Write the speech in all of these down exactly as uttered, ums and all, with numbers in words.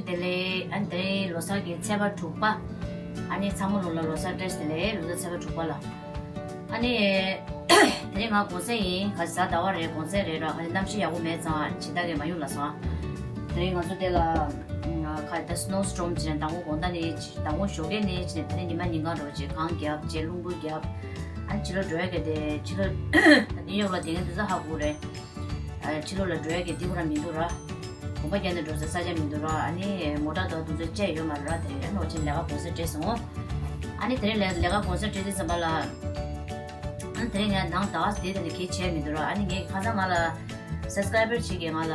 བདེ་ལེགས། ཨ་ནི་དེ་རིང་ལོ་གསར་གྱི་ཚེས་པ་དྲུག་པ། ཨ་ནི་ཚང་མ་ལོ་ལ་ལོ་གསར་བཀྲ་ཤིས་བདེ་ལེགས། ལོ་གསར་ཚེས་པ་དྲུག་པ་ལ། ཨ་ནི་དེ་རིང་ང་གུང་སེང་ཡིན། ག་གཟའ་ཟླ་བ་རེད། གུང་སེང་རེད་ར། ག་གནམ་གཤིས་ཡག་པོ་མེད་ཙང་ཨ་ནི་ཇི་ལྟར་གི་མ་ཡོང་ལ་སོང་། དེ་རིང་ང་ཚོ་དེ་ལ་ཁ་ད་སི་ནོ་སི་ཊོམ་བྱས་ནས་མདང་དགོང་དགོང་དག་ནས་མདང་དགོང་ཞོགས་ཀས་ནས་བྱས་ནས་དེ་རིང་ཉི་མ་ཉིན་གང་རོ་བྱས་གངས་རྒྱབ་བྱས་རླུང་བུ་རྒྱབ། ཨ་ནི་ཕྱི་ལོགས་འགྲོ་ཡ་གི་དེ་ཕྱི་ལོགས་ད་ནིའུ་ཡོག་ལ་དེ་ངས་འདི་ཚོ་ཧ་གོ་རེད། ཕྱི་ལོགས་ལ་འགྲོ་ཡ་གི་དེ་ཁོ་རང་མི་འདུག་ར། གོམ་པ་རྒྱག་ནས་འགྲོ་སའི་ས་ཆ་མི་འདུག་ར། ཨ་ནི་མོ་ཊ་དང་དུང་ཚོ་བཅས་ཡོད་མ་རེད་ར། དེ་རིང་ཨ་ནི་འོ་ཆེན་ལས་ཀ་གུང་སེང་སྤྲད་སོང་། ཨ་ནི་དེ་རིང་ལས་ལས་ཀ་གུང་སེང་སྤྲད་དུས་ཙམ་པ་ལ། ཨ་ནི་དེ་རིང་ངས་ནང་ད་དེ་དེ་ནས་གལ་ཆེ་མི་འདུག་ར། ཨ་ནི་ངས་ཁ་སང་ང་ལ་སབ་སི་ཀ་རའི་བར་ཅིག་གིས་ང་ལ་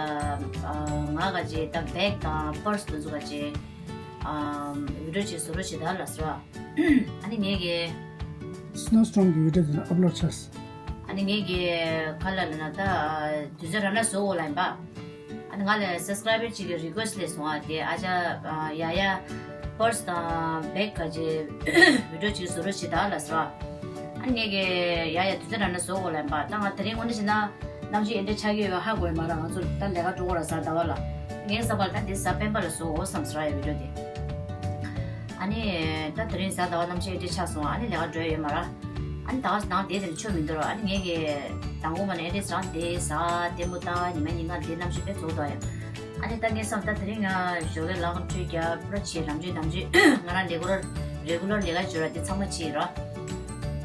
ང་ག་ཅེ་ད་བེག་དང་པར་སི་དུང་ཚོ་ག་ཅེ་བི་ཌི་ཡོ་ཅིག་བཟོ་རོགས་བྱེད་ད་ལ་ཟེར་ར། ཨ་ནི་ངས་གི་སི་ནོ་སི་ཊོམ་གི་བི་ཌི་ཡོ་དེ་ལ་ཨབ་ལོཌ་བྱས། ཨ་ནི་ངས་གི་ག་ལ་ལ་ན་ད་དུས་ཚོད་རང་ན་བཟོ་འོ་ལ་ཡིན་པ། ཨ་ནི་ང་ལ་སབ་སི་ཀ་རའི་བར་ཅིག་གི་རི་ཀུ་ཨེ་སི་ཊི་སླེབས་སོང་། ཨ་དེ་ཨ་ཅག་ཡ་ཡ་པར་སི་དང་བེག་ག་ཅེ་བི་ཌི་ཡོ་ཅིག་བཟོ་རོགས་བྱེད་ད་ལ་ཟེར་བ། ཨ་ནི་ངས་གི་ཡ་ཡ་དུས་ཚོད་རང་ན་བཟོ་འོ་ལ་ཡིན་པ། ད་ང་དེ་རིང་དངོས་གནས་བྱས་ན་གནམ་གཤིས་ཨེ་འདྲ་ཆགས་ཀྱི་ཡོད་ཧ་གོ་ཡི་མ་ར། ང་ཚོ་ད་ལས་ཀ་འགྲོ་དགོས་ར་གཟའ་ཟླ་བ་ལ། ངས་བསམ་པ་ལ་ད་འདི་གཟའ་སྤེན་པ་ལ་བཟོ་འོ་བསམ་ཟེར་བ་ཡ་བི་ཌི་ཡོ་དེ། ཨ་ནི་ད་དེ་རིང་གཟའ་ཟླ་བ་གནམ་གཤིས་ཨེ་འདྲ་ཆགས་སོང་། ཨ་ནི་ལས་ཀ་འགྲོ་ཡ་ཡོད་མ་ར། ཨ་ནི་ད་ག་ནང་བསྡད་དེ་ཆོ་མི་འདུག་ར། ཨ་ནི་ངས་གི་དང་པོ་མ་ནས་ཨེ་འདྲ་རང་བསྡད་ཟ་ལྟད་མོ་ལྟ་ཉི་མ་ཉིན་གང་བསྡད་གནམ་གཤིས་དཔེ་བཟོ་འདུག་ཡ། ཨ་ནི་ད་ངས་བསམ་ད་དེ་རིང་ང་ཞོགས་ཀས་ལག་ཁམ་ཁྲུས་རྒྱབ་པུ་ར་བྱས་ལམ་ཆས་དམ་ཆས་ང་རང་རེ་གུ་ལར་རེ་གུ་ལར་ལས་ཀ་བྱོས་ར་དེ་ཚང་མ་བྱས་ར།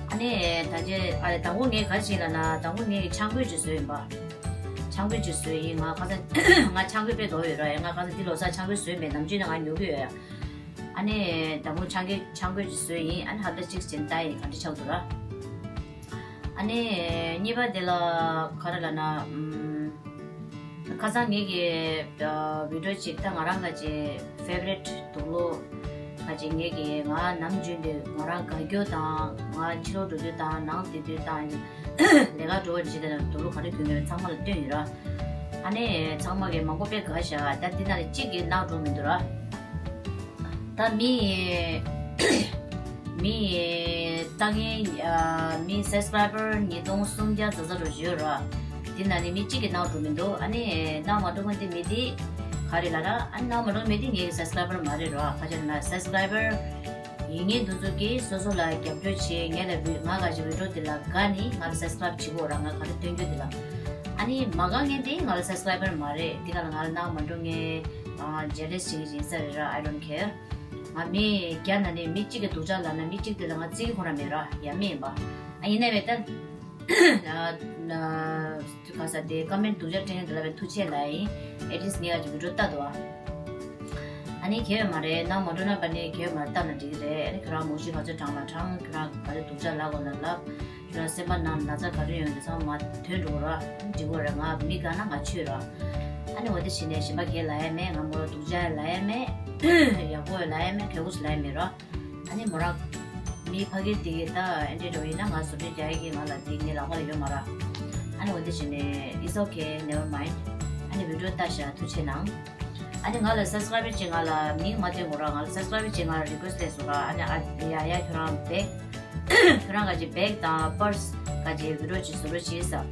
ཨ་ནི་ད་ཅེ་ཨ་རེ་དང་པོ་ངས་ག་རེ་བྱས་ལ་ན་དང་པོ་ངས་གི་ཆང་གོས་ཅིག་བཟོས་ཡིན་པ། ཆང་གོས་ཅིག་བཟོས་ཡིན། ང་ཁ་སང་ང་ཆང་གོས་དཔེ་དོག་ཡོད་ར། ཡ་ང་ཁ་སང་འདི་ལོ་གསར་ཆང་གོས་བཟོས་མེད། ནམ་རྒྱུན་ནས་ང་ཉོ་གི་ཡོད་ཡ། ཨ་ནི་དང་པོ་ཆང་གོས་ཆང་གོས་ཅིག་བཟོས་ཡིན། ཨ་ནི་ཧབ་ཏ་གཅིག་ཅན་ལྟ་ཡིན་ག་འདྲ་ཆགས་འདུག་ར། ཨ་ནི་གཉིས་པ་དེ་ལ་ག་རེ་ལབ་ན་ཨམ། ཁ་སང་ངེད་ཀྱི་ཨ་བི་ཌི་ཡོ་ཅིག་ད་ང་རང་ག་ཅེ་ཕེ་བ་རི་ཊི་དུག་ལོག་ག་ཅེ་ངེད་ཀྱི་ང་ནམ་རྒྱུན་དུ་ང་རང་དགའ་སྐྱོ་དང་ང་ཕྱི་ལོགས་འགྲོ་དུས་དང་ནང་བསྡད་དུས་དང་ལས་ཀ་འགྲོ་བ་ཇི་ལྟར་དུག་ལོག་ག་རེ་གྱོན་གྱོན་ཚང་མ་ལ་སྟོན་ཡོད་ར། ཨ་ནི་ཚང་མ་གི་མང་པོ་དཔེ་དགའ་ཤག་ད་འདི་ནང་ལ་གཅིག་གིས་ནག་འགྲོ་མི་འདུག་ར། ད་མི་མི་ལྟ་མཁན་ཨ་མི་སབ་སི་ཀ་རའི་བར་ཉིས་སྟོང་སུམ་བརྒྱ་ཙམ་ཙམ་རུ་ཡོད་ར། འདི་ནང་ནས་མི་གཅིག་གིས་ནག་འགྲོ་མི་འདུག་ཨ་ནི་ནག་མ་འགྲོ་མཁན་དེ་མི་དེ་ག་རེ་ལབ་ན་ཨ་ནི་ནག་མ་འགྲོ་མཁན་དེ་ངའི་སབ་སི་ཀ་རའི་བར་མ་རེད་ར། ག་ཅི་ལབ་ན་སབ་སི་ཀ་རའི་བར་ཡིན་ངེས་འདུག་ཚོད་ཀྱིས་སོ་སོ་ལ་རྒྱབ་སྐྱོར་བྱེད་ངེས་ལ་བི་ང་ག་ཅི་བི་ཌི་ཡོ་དེ་ལ་དགའ་ནི་ང་ལ་སབ་སི་ཀ་རའི་བར་བྱེད་དགོས་ར། ང་ག་རེ་སྟོན་རྒྱུ་དེ་ལ་ཨ་ནི་མ་དགའ་མཁན་དེ་ང་ལ་སབ་སི་ཀ་རའི་བར་མ་རེད། དེ་ག་ལ་ང་ལ་ནག་མ་འགྲོ་མཁན་ཨ་ཇེ་ལེ་སི་བྱེད་ཀྱི་ཡིན་ས་རེད་ར། I don't care. ང་མི་བརྒྱ་ནང་ནས་མི་གཅིག་གིས་སྡུག་ཅག་ལབ་ན་མི་གཅིག་དེ་ལ་ང་བརྩི་གི་ཁོ་རང་མེད་ར་ཡ་མེད་ཡིན་པ། ཨ་ཡིན་ན་བས་ད་ཨ་ཨ་ག་ས་དེ་ཀ་མེན་ཊི་སྡུག་ཅག་སྤྲད་མཁན་དེ་ལ་བས་ཐུགས་རྗེ་ཆེ་ལབ་ཡིན། ཨེ་ཊི་ལིསི་ངས་ཨ་ཅིག་བི་ཌི་ཡོ་ལྟ་འདུག་ཨ། ཨ་ནི་གལ་ཡོད་མ་རེད། ནག་མ་འགྲོ་ན་པ་ནི་གལ་ཡོད་མ་རེད། ལྟ་ན་འགྲིག་གི་རེད། ཨ་ནི་ཁྱོད་རང་མུ་བཞི་ག་ཚོད་བགྲང་ན་བགྲང་། ཁྱོད་རང་ག་ཚོད་སྡུག་ཅག་ལབ་དགོས་ན་ལབ། ཁྱོད་རང་སེམས་པ་ནང་ན་ཚ་ག་རེ་ཡོད་འདི་ཚང་མ་ཐོན་འགྲོ་ར། འགྲིག་གོ་ར། ང་མི་དགའ་ན་ང་ཆོས་ར། ཨ་ནི་འོ་དེ་བྱས་ནས་གཞན་པ་གས་ལབ་ཡ་མེད། ང་མོ་ར་སྡུག་ཅག་ལབ་ཡ་མེད། ཡག་པོ་ལབ་ཡ་མེད། གལ་པོ་ཞིག་ལབ་ཡ་མེད་ར། ཨ་ནི་མོ་ར་མི་ཕ་གི་དེ་གི་ད་ཨེ་འདྲས་འགྲོ་ཡིན་ན་ང་བཟོ་སྐྲུན་རྒྱག་ཡ་གི་ང་ལ་དེ་ངའི་ལག་པ་ལ་ཡོད་མ་ར། ཨ་ནི་འོ་དེ་བྱས་ནས་it's okay, never mind. ཨ་ནི་བི་ཌི་ཡོ་ལྟ་ཤག་ཐུགས་ཆེ་གནང་། ཨ་ནི་ང་ལ་སབ་སི་ཀ་རའི་བར་ཅིག་ང་ལ་མིང་མ་སྟོན་དགོས་ར། ང་ལ་སབ་སི་ཀ་རའི་བར་ཅིག་ང་ལ་རི་ཀུ་ཨེ་སི་ཊི་སླེབས་སོང་ར། ཨ་ནི་ཨ་ཡ་ཡ་ཁྱོད་རང་བེག་ཁྱོད་རང་ག་ཅིག་བེག་དང་པར་སི་ག་ཅིག་བི་ཌི་ཡོ་ཅིག་བཟོ་རོགས་བྱེད་ཟེར།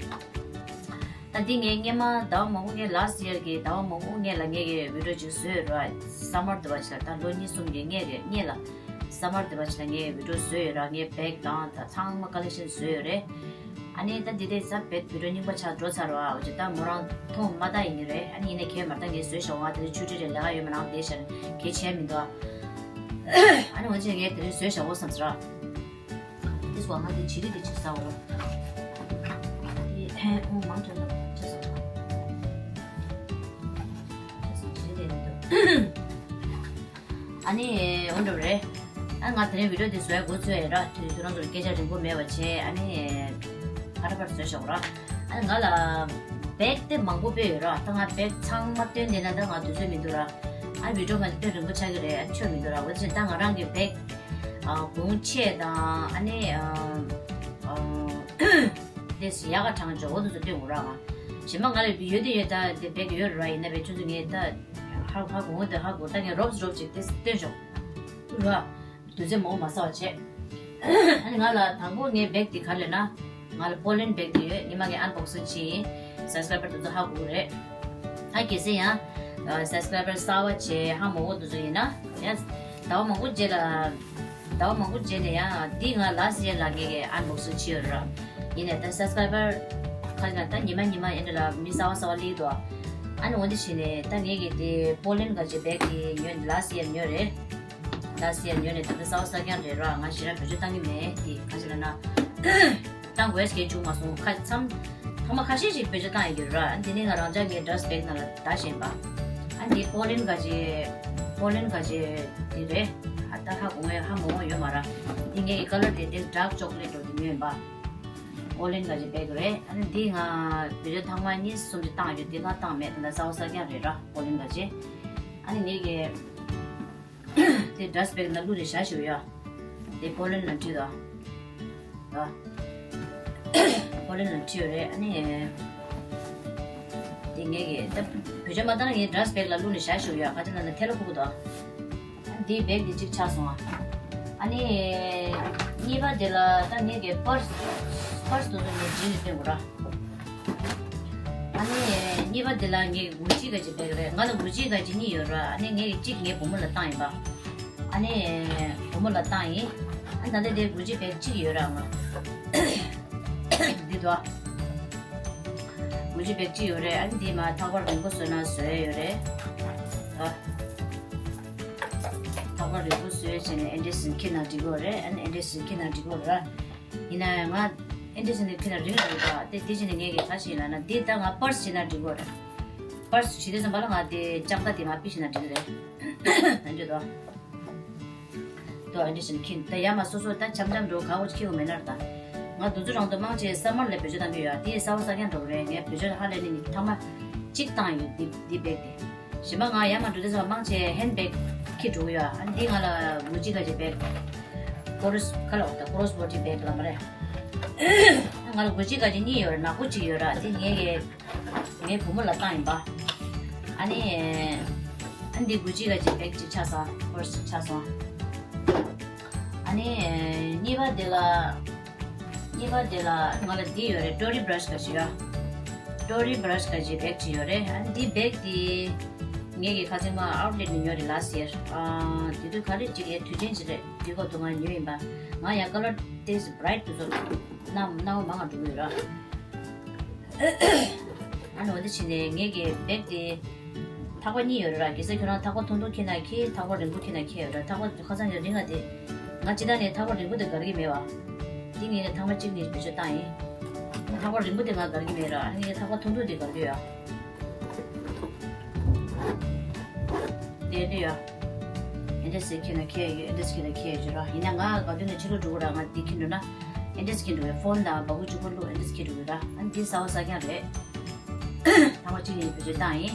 ད་འདི་ངས་སྔས་མ་ཟླ་བ་མང་པོ་ངས་last year གི་ཟླ་བ་མང་པོ་སྔས་ལ་ངས་ཀྱི་བི་ཌི་ཡོ་ཅིག་བཟོས་ཡོད་ར། སམ་མར་དེ་བ་ཅིག་ལ་ད་ལོ་གཉིས་གསུམ་གྱི་སྔས་རེད། སྔས་ལ་སམ་མར་དེ་བ་ཅིག་ལ་ངས་བི་ཌི་ཡོ་བཟོས་ཡོད་ར། ངས་བེག་དང་ད་ཚང་མ་ཀ་ལེག་ཤན་བཟོས་ཡོད་རེད། ཨ་ནི་ད་འདི་དེ་ས་བེད་བི་ཌི་ཡོ་རྙིང་པ་ཆགས་འགྲོ་ཚར་བ་འོ་ཅིག་ད་མོ་རང་མཐོང་མ་ད་ཡིན་ནི་རེད། ཨ་ནི་ཡིན་ནའི་གལ་མ་ད་ངས་བཟོས་ཤག་ང་དེ་ཚོ་ཆུ་ཁྲི་རེད་ལས་ཀ་ཡོད་མ་ནང་བསྡད་ཤག་གལ་ཆེ་མི་འདུག་ཨ་ནི་འོ་ཅིག་ངས་དེ་རིང་བཟོས་ཤག་འོ་བསམ་ཟེར་ར། དེ་སོ་ང་དེ་བྱི་རི་དེ་ཅིག་ཟ་འོ། དེ་ཧེ་ཨོ་མང་དྲགས་ལ་ཅི་ཟ་འོ། ཅི་ཟ་བྱི་རི་དེ་མི་འདུག་ཨ་ནི་འོ་འགྲོ་རེད། ཨ་ང་དེ་རིང་བི་ཌི་ཡོ་དེ་བཟོ་ཡ་འགོ་ཚུགས་ཡ་ར། དུས་ཚོད་རང་ཚོར་སྐད་ཆ་རིང་པོ་མེད་པ་བྱས། ཨ་ནི་ཕར་ཕར་བཟོས་ཤོག་ར། ཨ་ནི་ང་ལ་བེག་དེ་མང་པོ་དཔེ་ཡོད་ར། ད་ང་བེག་ཚང་མ་སྟོན་བསྡད་ན་ད་ང་དུས་ཚོད་མི་འདུག་ར། ཨ་བི་ཌི་ཡོ་མ་དེ་སྟོན་རིང་པོ་ཆགས་ཀྱི་རེད། ཨ་ཆོ་མི་འདུག་ར། འོ་ཙི་ད་ང་རང་གི་བེག་ཨ་གོང་ཆེ་དང་ཨ་ནི་ཨ་ཨ་དེ་ཡག་ག་གྲངས་ཅོག་འོ་དེ་ཚོ་སྟོན་དགོས་ར། ང་གཞན་པ་ང་ལ་ཡོད་དེ་ཡོད། ད་དེ་བེག་ཡོད་ར། ཡིན་ན་བེག་ཆུ་ཚོད་ངས་ད་ཧ་ཧ་གོང་དེ་ཧ་གོ་ད་ངས་རོབ་རོབ་ཅིག་དེ་སྟོན་ཤོག་ར། དུས་ཚོད་མང་པོ་མ་ཟ་བ་བྱས། ཨ་ནི་ང་ལ་དང་པོ་ངའི་བེག་དེ་ག་རེ་ལབ་ན། ང་ལ་པོ་ལན་བེག་དེ་ཡོད། ཉི་མ་ངས་ཨན་བོག་སིང་བྱས་ཡིན། སབ་སི་ཀ་རའི་བར་དེ་ཚོ་ཧ་གོ་གི་རེད། ཨ་གལ་སྲིད་ཡང་ ཨ་subscriber་གསར་པ་བྱས་ཧ་མ་གོ་འདུག་ཚོ་ཡིན་ན་ཡང་ཟླ་བ་མང་པོ་རྗེས་ལ་ཟླ་བ་མང་པོ་རྗེས་ནས་ཡང་འདི་ང་last year་ལ་ངས་ཀྱི་unboxing་བྱས་ཡོད་ར། ཡིན་ནས་ད་subscriber་ཁ་ཅིག་ལ་ད་ཉི་མ་ཉི་མ་ཨེ་འདྲ་ལ་མི་གསར་པ་གསར་པ་སླེབས་འདུག་ཨ་ནི་འོ་འདི་བྱས་ནས་ད་ངས་ཀྱི་དེ་པོ་ལན་ག་ཅིག་བེག་དེ་ཉོས་ནས་last year་ཉོས་རེད། last year་ཉོས་ནས་ད་ལྟ་གསར་པ་གསར་རྐྱང་རེད་ར། ང་ཞེ་དྲག་བེད་སྤྱོད་བཏང་གི་མེད་དེ་ཁ་ཅིག་ལ་ན། བཏང་དགོས་སྐད་བྱུང་མ་སོང་ཁ་མཚམས། ཐོག་མ་ཁ་ཤས་ཤིག་བེད་སྤྱོད་བཏང་ཡོད་ར། འདི་ནི་ང་རང་ཅག་གི་dust bag་ནང་ལ་བདག་བཞིན་པ། ཨ་འདི་པོ་ལན་ག་ཅེ། པོ་ལན་ག་ཅེ་འདི་རེད། ཨ་ད་ཧ་གོ་ངས་ཧ་མ་གོ་ཡོད་མ་ར། འདི་ངའི་color་དེ་དེ་dark chocolate་འགྲོ་འདི་ཉོས་ཡིན་པ། པོ་ལན་ག་ཅེ་བེག་རེད། ཨ་ནི་འདི་ང་བེད་སྤྱོད་ཐོག་མ་གཉིས་གསུམ་ཅིག་བཏང་ཡོད། འདི་ང་བཏང་མེད། ད་གསར་པ་གསར་རྐྱང་རེད་ར་པོ་ལན་ག་ཅེ། ཨ་ནི་ངའི་གི་དེ་dust bag་ནང་བླུགས་ནས་བཞག་ཞུ་ཡ། དེ་པོ་ལན་ནང་བྲིས་དོ། ཨ། པོ་ལན་ནང་བྲིས་ཡོད་རེད། ཨ་ནི། དེ་ངས་ཀྱི་ད་བེད་སྤྱོད་མ་བཏང་ན་ངས་dust bag་ལ་བླུགས་ནས་བཞག་ཞུ་ཡ། ག་ཅི་ལ་ན་ཐལ་ལ་ཁུག་གི་དོ། ཨ་ནི་དེ་བེག་དེ་གཅིག་ཆགས་སོང་ཨ། ཨ་ནི། གཉིས་པ་དེ་ལ་ད་ངས་ཀྱི་purse purse་དུ་དུ་ངས་བྲིས་ནས་སྟོན་དགོས་ར། ཨ་ནི་གཉིས་པ་དེ་ལ་ངས་Gucci་ག་ཅིག་བེག་རེད། ང་ལ་Gucci་ག་ཅིག་གཉིས་ཡོད་ར། ཨ་ནི་ངས་གཅིག་ངའི་བུ་མོ་ལ་བཏང་ཡིན་པ། ཨ་ནི་བུ་མོ་ལ་བཏང་ཡིན། ཨ་ད་ལྟ་དེ་Gucci་བེག་གཅིག་ཡོད་ར་ང་། འདི་དོ། Gucci་བེག་གཅིག་ཡོད་རེད། ཨ་ནི་དེ་མ་ཐག་པ་རིང་པོ་བཟོས་ན་བཟོས་ཡོད་རེད། ཨ། ཐག་པ་རིང་པོ་བཟོས་བྱས་ནས་ཨེ་འདྲས་ཟིན་ཁྱེར་ན་འགྲིག་གི་རེད། ཨ་ནི་ཨེ་འདྲས་ཟིན་ཁྱེར་ན་འགྲིག་གི་རེད། ཡིན་ན་ཡང་ང་ཨེ་འདྲས་ཟིན་ནས་ཁྱེར་ན་རིང་རིང་ར། དེ་དེ་བྱས་ནས་ངས་ཀྱི་ཁ་ཞིག་ལ་ན་དེ་ད་ང་purse་བྱས་ན་འགྲིག་གི་རེད། purse་བྱས་དུས་ཙམ་པ་ལ་ང་དེ་ལྕགས་རྟ་དེ་མ་ཕི་བྱས་ན་འགྲིག་གི་རེད། ཨ་འདྲས་དོ། དོ་ཨེ་འདྲས་ཟིན་ཁྱེར་ད་ཡ་མ་སོ་སོ་ད་འཆམ་འཆམ་འགྲོ་ག་འོ་ཅིག་ཁྱེར་གོ་མེད་ན་ར་ད། ང་དུས་ཚོད་རང་དུ་མང་ཆེ་summer་ལ་བེད་སྤྱོད་བཏང་གི་ཡོད། དེ་གསར་པ་གསར་རྐྱང་འགྲོ་གི་རེད། ངས་བེད་སྤྱོད་ཧ་ལས་ནས་ནི་ཐ་མ་གཅིག་བཏང་ཡོད། འདི་འདི་བེག་དེ། གཞན་པ་ང་ཡ་མ་འགྲོ་དུས་ཙམ་པ་མང་ཆེ་handbag་ཁྱེར་འགྲོ་གི་ཡོད། ཨ་འདི་ང་ལ་Gucci་ག་ཅིག་བེག cross་ཁ་ལ་འོ་ད་cross body bag་ལ་མ་རེད། ང་ལ་Gucci་ག་ཅིག་གཉིས་ཡོད་ར། ནག་པོ་གཅིག་ཡོད་ར། དེ་ངས་ཀྱི་ངའི་བུ་མོ་ལ་བཏང་ཡིན་པ། ཨ་ནི། ཨ་འདི་Gucci་ག་ཅིག་བེག་ཅིག་ཆགས་སོང་། purse་ཅིག་ཆགས་སོང་། ཨ་ནི། གཉིས་པ་དེ་ལ། གཉིས་པ་དེ་ལ་ང་ལ་འདི་ཡོད་རེད། Tory brush་ག་ཅིག་ཡོད། Tory brush་ག་ཅིག་བེག་ཅིག་ཡོད་རེད། ཨ་འདི་བེག་དེ། ངས་ཀྱི་ཁ་སང་མ་outlet་ནས་ཉོས་རེད་last year། ཨ་དེ་དུས་ག་རེ་ཅིག་ཡས་དུས་ཆེན་ཅིག་རེད། དེ་གོ་དུ་ང་ཉོས་ཡིན་པ། ང་ཡ་color་དེ་bright་དུ་ཚོ་ནམ་ནམ་མང་ང་འགྲོ་གི་ཡོད་ར། ཨ་ནི་འོ་དེ་བྱས་ནས་ངས་ཀྱི་བེག་དེ་ཐག་པ་གཉིས་ཡོད་རེད་ར། གལ་སྲིད་ཁྱོད་རང་ཐག་པ་ཐུང་ཐུང་འཁྱེར་ན་འཁྱེར། ཐག་པ་རིང་པོ་འཁྱེར་ན་འཁྱེར་ཡོད་ར། ཐག་པ་ཁ་སང་ཡང་རིང་ང་དེ་ང་ཅི་ད་ནས་ཐག་པ་རིང་པོ་དེ་དགར་གི་མེད་བ། དེ་ངས་ཐག་པ་གཅིག་ནས་བེད་སྤྱོད་བཏང་ཡིན། ཐག་པ་རིང་པོ་དེ་ང་དགར་གི་མེད་ར། ཨ་ནི་ངས་ཐག་པ་ཐུང་ཐུང་དེ་དགར་གི་ཡོད། དེ་འདྲ་ཡོད། ཨེ་འདྲས་ཟེར་ཁྱེར་ན་ཁྱེར་ཡོད། ཨེ་འདྲས་ཁྱེར་ན་ཁྱེར་ཡོད་ར། ཡིན་ན་ང་ག་དུས་ནས་ཕྱི་ལོགས་འགྲོ་གི་ར། ང་འདི་ཁྱེར་འགྲོ་ན་ཨེ་འདྲས་ཁྱེར་འགྲོ་གི། ཕོན་དང་སྦ་ཁུག་གཅིག་པོ་བླུགས་ཨེ་འདྲས་ཁྱེར་འགྲོ་གི་ར། ཨ་ནི་འདི་གསར་པ་གསར་རྐྱང་རེད། ཐང་པ་གཅིག་ནས་བེད་སྤྱོད་བཏང་ཡིན།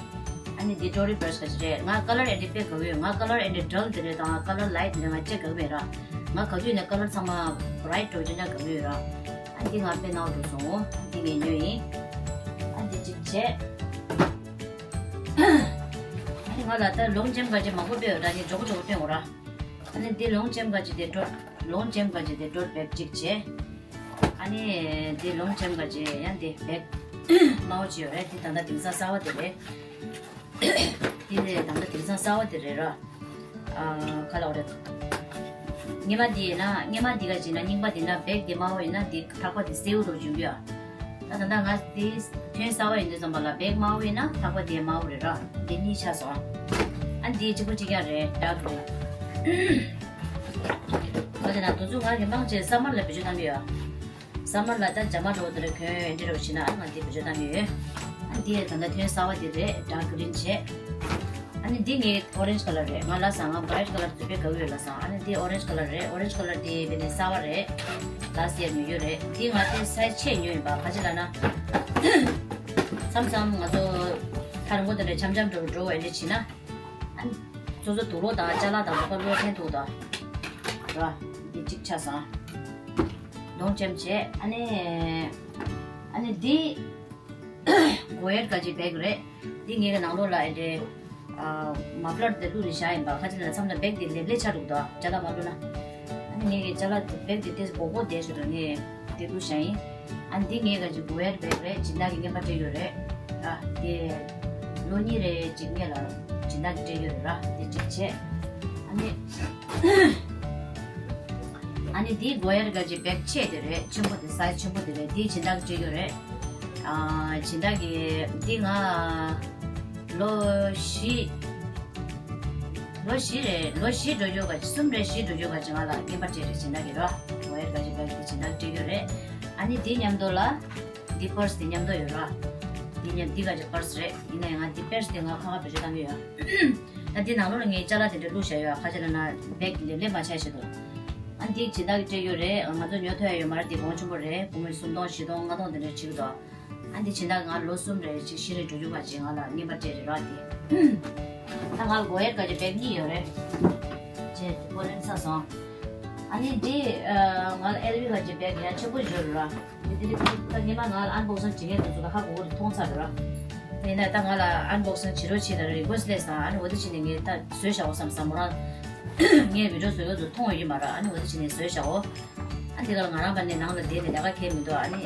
ཨ་ནི་འདི་Tory brush་ག་ཅིག་རེད། ང་color་ཨེ་འདྲས་དཔེ་དགའ་གི་ཡོད། ང་color་ཨེ་འདྲས་dull་དེ་རེད་དང་color light་དེ་རེད་ང་ཅིག་དགའ་གི་མེད་ར། ང་ག་དུས་ནས་color་ཚང་མ་bright་འགྲོ་ཅན་ཅང་དགའ་གི་ཡོད་ར། ཨ་འདི་ང་དཔེ་ནའོ་འགྲོ་སོང་། ཨ་འདི་ངས་ཉོས་ཡིན། ཨ་འདི་གཅིག་བྱས། ཨ་ནི་ང་ལ་ད་ལོང་ཇེམ་ག་ཅིག་མང་པོ་སྤྲད་ཡོད་ར། ངས་མགྱོགས་པོ་མགྱོགས་པོ་སྟོན་དགོས་ར། ཨ་ནི་འདི་ལོང་ཇེམ་ག་ཅིག་དེ་འགྲོ། ལོང་ཇེམ་ག་ཅིག་དེ་འགྲོ་བེག་གཅིག་བྱས། ཨ་ནི་འདི་ལོང་ཇེམ་ག་ཅིག་ཡང་དེ་བེག་དམར་པོ་ཅིག་ཡོད་རེད། དེ་ད་ལྟ་དེང་སང་གསར་པ་དེ་རེད། དེ་ནས་ད་ལྟ་དེང་སང་གསར་པ་དེ་རེད་ར། ཨ་ག་ལབ་རེད། སྔོན་མ་དེ་ཡིན་ན་སྔོན་མ་དེ་ག་ཅིག་ན་རྙིང་པ་དེ་ན་བེག་དེ་དམར་པོ་ཡིན་ན་དེ་ཐག་པ་དེ་སེའུ་རུ་འཇུག་གི་ཡ། ད་ད་ལྟ་ང་དེ་ཐོན་གསར་པ་ཡིན་དུས་ཙམ་པ་ལ་བེག་དམར་པོ་ཡིན་ན་ཐག་པ་དེ་དམར་པོ་རེད་ར། དེ་གཉིས་ཆགས་སོང་། ཨ་འདི་གཅིག་པོ་གཅིག་རྐྱང་རེད། dark green། ང་དེ་ན་དུས་ཚོད་ང་གི་མང་ཆེ་summer་ལ་བེད་སྤྱོད་བཏང་གི་ཡོད། summer་ལ་ད་ཇ་མ་འགྲོ་དེར་གྱོན་འདི་རུ་ཕྱིན་ན་ང་འདི་བེད་སྤྱོད་བཏང་གི་ཡོད། ཨ་འདི་ད་ལྟ་ཐོན་གསར་པ་འདི་རེད། dark green་བྱས། ཨ་ནི་འདི་ངའི་orange colour་རེད། ང་ལ་སང་ང་bright colour་དེ་དཔེ་དགའ་གི་ཡོད་ལ་སང་། ཨ་ནི་འདི་orange colour་རེད། orange colour་དེ་བེད་ནས་གསར་པ་རེད། last year་ཉོས་ཡོད་རེད། འདི་ང་དེ་size་ཆེ་ཉོས་ཡིན་པ། ག་ཅི་ལ་ན་མཚམས་མཚམས་ང་ཚོ་ཐར་མགོ་དེ་འདྲ་འཆམ་འཆམ་འགྲོ་འགྲོ་བ་ལས་ཕྱིན་ན། ཨ་ནི་སོ་སོ་དུག་ལོག་དང་ཅ་ལག་དང་ལོགས་ཀ་ལོགས་འཐེན་ཐུག་དང་། ར། འདི་གཅིག་ཆ་ཚང་། གདོང་ཅམ་བྱས། ཨ་ནི། ཨ་ནི་འདི། གོ་ཡར་ག་ཅི་བེག་རེད། འདི་ངའི་གི་ནང་ལོགས་ལ་ཨེ་འདྲས། ཨ། muffler་དེ་བླུགས་ནས་བཞག་ཡིན་པ། ཁ་ཅིག་ལ་མཚམས་ལ་བེག་དེ་ལེབ་ལེབ་ཆགས་འདུག་དང་ཅ་ལག་མ་བླུགས་ན། ཨ་ནི་ངའི་གི་ཅ་ལག་དེ་བེག་དེ་ཏེས་སྦོ་སྦོ་བསྡད་ཞུ་དང་ངས་དེ་བླུགས་བཞག་ཡིན། ཨ་ནི་འདི་ངའི་ག་ཅི་གོ་ཡར་བེག་རེད། སྦྱིན་བདག་གི་རྔན་པ་སྤྲད་ཡོད་རེད། ཨ། དེ། ལོ་གཉིས་རེ་གཅིག་སྔས་ལ་སྦྱིན་བདག་གིས་སྤྲད་ཡོད་རེད་ར། དེ་གཅིག་བྱས། ཨ་ནི། ཨ་ནི་དེའི་གོ་ཡར་ག་ཅིག་བེག་ཆེ་དེ་རེད། ཆེན་པོ་དེ། སའི་ཛི་ཆེན་པོ་དེ་རེད། དེའི་སྦྱིན་བདག་གིས་སྤྲད་ཡོད་རེད། ཨ། སྦྱིན་བདག་གིས་དེ་ང་ལོ་བཞི། ལོ་བཞི་རེད། ལོ་བཞི་འགྲོ་རྒྱུ་ག་ཅིག་གསུམ་རེ་བཞི་འགྲོ་རྒྱུ་ག་ཅིག་ང་ལ་རྔན་པ་སྤྲད་རེད། སྦྱིན་བདག་གིས་ར། གོ་ཡར་ག་ཅིག་བེག་དེ་སྦྱིན་བདག་སྤྲད་ཡོད་རེད། ཨ་ནི་དེ་མཉམ་དུ་ལ། འདི་པར་སི་དེ་མཉམ་དུ་ཡོད་ར། འདི་མཉམ་འདི་ག་ཅིག་པར་སི་རེད། ཡིན་ན་ཡང་ང་འདི་པར་སི་དེ་ང་ཁ་ཁ་བེད་སྤྱོད་བཏང་གི་ཡོད། ད་འདི་ནང་ལོགས་ལ་ངས་ཅ་ལག་དེ་འདྲ་བླུགས་བཞག་ཡོད། ཁ་ཅིག་ལ་ན་བེག་ལེབ་ལེབ་མ་ཆགས་ཆེད་དུ། ཨ་འདི་སྦྱིན་བདག་གིས་སྤྲད་ཡོད་རེད། ང་ཚོ་ཉོ་ཐུབ་ཡ་ཡོད་མ་རེད། འདི་གོང་ཆེན་པོ་རེད། སྒོར་མོ་སུམ་སྟོང་བཞི་སྟོང་ལྔ་སྟོང་དེ་འདྲ་བྱེད་ཀྱི་འདུག་ཨ་འདི་སྦྱིན་བདག་གིས་ང་ལོ་གསུམ་རེ་ཅིག་བཞི་རེ་འགྲོ་རྒྱུ་ག་ཅིག་ང་ལ་རྔན་པ་སྤྲད་རེད་ར་དེ། ད་ང་གོ་ཡར་ག་ཅིག་བེག་གཉིས་ཡོད་རེད། ཅེས་པོ་ལེན་ཚར་སོང་། ཨ་ནི་འདི་ང་ལ་ཨེལ་བི་ག་ཅིག་བེག་ཡང་ཆེན་པོ་ཡོད་རེད་ར། འདི་འདི་ད་སྔོན་མ་ང་ལ་ཨན་བོག་སིང་བྱེད་མཁན་དེ་ཚོ་ད་ཧ་གོ་གོ་རེད། མཐོང་ཚར་རེད་ར། ཡིན་ན་ད་ང་ལ་ཨན་བོག་སིང་བྱེད་རོགས་བྱེད་ལ་རི་ཀུ་ཨེ་སི་སླེབས་སོང་། ཨ་ནི་འོ་དེ་བྱས་ནས་ངས་ད་བཟོས་བཞག་གོ་བསམ་བསམ། མོ་རང་ངས་བི་ཌི་ཡོ་བཟོ་ཡོད་དུ་མཐོང་ཡོད་ཀྱི་མ་རེད། ཨ་ནི་འོ་དེ་བྱས་ནས་བཟོས་བཞག་གོ། ཨ་འདི་ག་ལ་ང་རང་ཕར་ནས་ནང་ལ་བསྡད་ནས་ལས་ཀ་གང་ཡང་མི་འདུག་ཨ་ནི་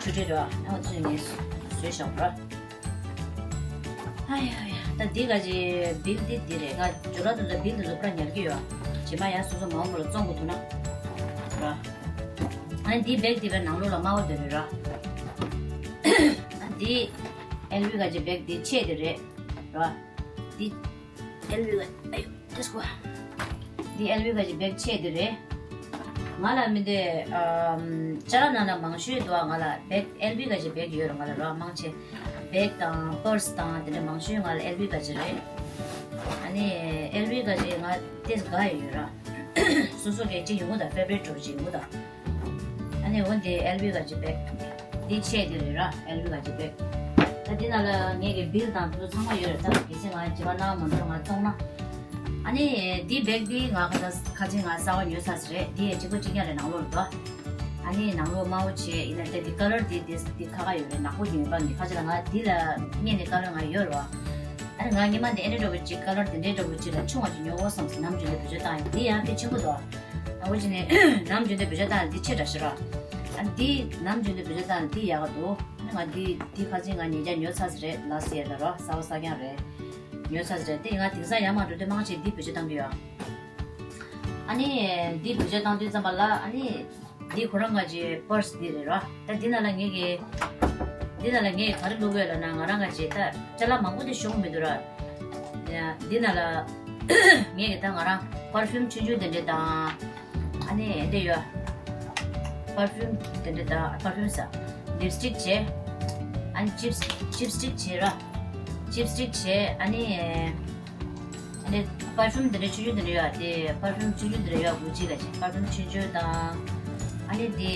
ཆུ་ཁྲོད་རེད་བ། ཨ་འོ་དེ་བྱས་ནས་བཟོས་བཞག་གོ་ར། ཨ་ཡ་ཡ། ད་འདི་ག་ཅིག་བིལ་འདི་འདི་རེད། ང་ཇོ་ལ་དུ་ད་བིལ་འདི་ཚོ་པུ་ར་ཉར་གི་ཡོད། རྗེས་མ་ཡང་སོ་སོ་མང་པོ་ལ་བཙོང་དགོས་ཐུག་ན། ར། ཨ་ནི་འདི་བེག་འདི་པའི་ནང་ལོགས་ལ་དམར་པོ་འདི་རེད་ར། ཨ་འདི་ཨེལ་བི་ག་ཅིག་བེག་འདི་ཆེ་འདི་རེད། ར། འདི་ཨེལ་བི་ག་ཨ་ཡོ། དེ་སྐོ། འདི་ཨེལ་བི་ག་ཅིག་བེག་ཆེ་འདི་རེད། ང་ལ་མི་འདོད། ཨམ། ཅ་ལག་ནང་ན་མང་ཤོས་དུ་ང་ལ་བེག་ཨེལ་བི་ག་ཅིག་བེག་ཡོད་ར། ང་ལ་ར་མང་ཆེ་བེག་དང་པར་སི་དང་དེ་འདྲ་མང་ཤོས་ང་ལ་ཨེལ་བི་ག་ཅིག་རེད། ཨ་ནི་ཨེལ་བི་ག་ཅིག་ང་དེ་དགའ་ཡི་ཡོད་ར། སོ་སོ་གི་ཅིག་ཡོང་གི་ད། ཕེ་བ་རི་ཊི་འདྲ་པོ་ཅིག་ཡོང་གི་ད། ཨ་ནི་འོ་འདི་ཨེལ་བི་ག་ཅིག་བེག་འདི་ཆེ་འདི་རེད་ར། ཨེལ་བི་ག་ཅིག་བེག་ད་འདི་ནང་ལ་ངེད་ཀྱི་བིལ་དང་དེ་ཚོ་ཚང་མ་ཡོད་རེད། ད་གལ་སྲིད་ང་བྱེད་པ་གནང་མ་འདུག་ང་བཙོང་ན། ཨ་ནི་འདི་བེག་འདི་ང་ཁ་ཚ་ཁ་ཚིག་ང་གསར་པ་ཉོས་ཚར་ཟེར་རེད། འདི་ཡང་གཅིག་པ་གཅིག་རྐྱང་རེད། ནང་ལོགས་ལ་འདུག་ཨ་ནི་ནང་ལོགས་དམར་པོ་བྱས། ཡིན་ན་དེ་འདི་ཀ་ལར་འདི་འདི་འདི་ཁ་ཁ་ཡོད་རེད། ནག་པོ་ཉོས་པ་ངས། ཁ་ཚ་ལ་ང་འདི་ལ་སྔོན་ནས་ཀ་ལར་ང་ཡོད་རེད་བ། ཨ་ནི་ང་སྔོན་མ་འདི་ཨེ་འདྲ་འདྲ་པོ་གཅིག་ཀ་ལར་དེ་འདྲའི་འདྲ་པོ་གཅིག་ལ་ཆུང་བ་ཅིག་ཉོ་དགོས་བསམ་སོང་། ནམ་རྒྱུན་དུ་བེད་སྤྱོད་བཏང་ཡིན། འདི་ཡང་དཔེ་ཆེན་པོ་འདུག་ཨ་འོ་ཅི་ནས་ནམ་རྒྱུན་དུ་བེད་སྤྱོད་བཏང་ཡིན། འདི་ཆེ་དྲགས་ཤག་ར། ཨ་འདི་ནམ་རྒྱུན་དུ་བེད་སྤྱོད་བཏང་ཡིན། འདི་ཡག་ག་འདུག་ཨ་ནི་ང་འདི་འདི་ཁ་ཚིག་ང་ཉིས་བརྒྱ་ཉོས་ཚར་ཟེར་རེད། ལ་སི་ཡར་ལ་ར། གསར་པ་གསར་རྐྱང་རེད། ཉོས་ཚར་ཟེར་རེད། དེ་ང་དེང་སང་ཡར་མར་འགྲོ་དུས་མང་ཆེ་འདི་བེད་སྤྱོད་བཏང་གི་ཡོད། ཨ་ནི་འདི་བེད་སྤྱོད་བཏང་དུས་ཙམ་པ་ལ་ཨ་ནི། འདི་ཁོ་རང་ག་ཅིག་པར་སི་འདི་རེད་ར། ད་འདི་ནང་ལ་ངེད་ཀྱི། འདི་ནང་ལ་ངས་ག་རེ་བླུགས་ཡོད་ལབ་ན། ང་རང་ག་ཅིག་ད་ཅ་ལག་མང་པོ་འདི་ཤོང་མི་འདུག་ར། ཡ། འདི་ནང་ལ་ངེད་ཀྱི་ད་ང་རང་པར་ཕིའུམ་ཆུང་ཆུང་དེ་འདྲ་དང་། ཨ་ནི་འདི་ཡོད། པར་ཕིའུམ་དེ་འདྲ་དང་། པར་ཕིའུམ་ཟེར། ལིབ་སི་ཊིག་བྱས། ཨ་ནི་ཅིབ་སི་ཅིབ་སི་ཊིག་བྱས་ར། ཅིབ་སི་ཊིག་བྱས། ཨ་ནི། ཨ་ནི་པར་ཕིའུམ་འདི་འདྲ་ཆུང་ཆུང་འདི་འདྲ་ཡོད་དེ། པར་ཕིའུམ་ཆུང་ཆུང་འདི་འདྲ་ཡོད། གུ་ཅི་ག་ཅིག་པར་ཕིའུམ་ཆུང་ཆུང་དང་། ཨ་ནི་དེ།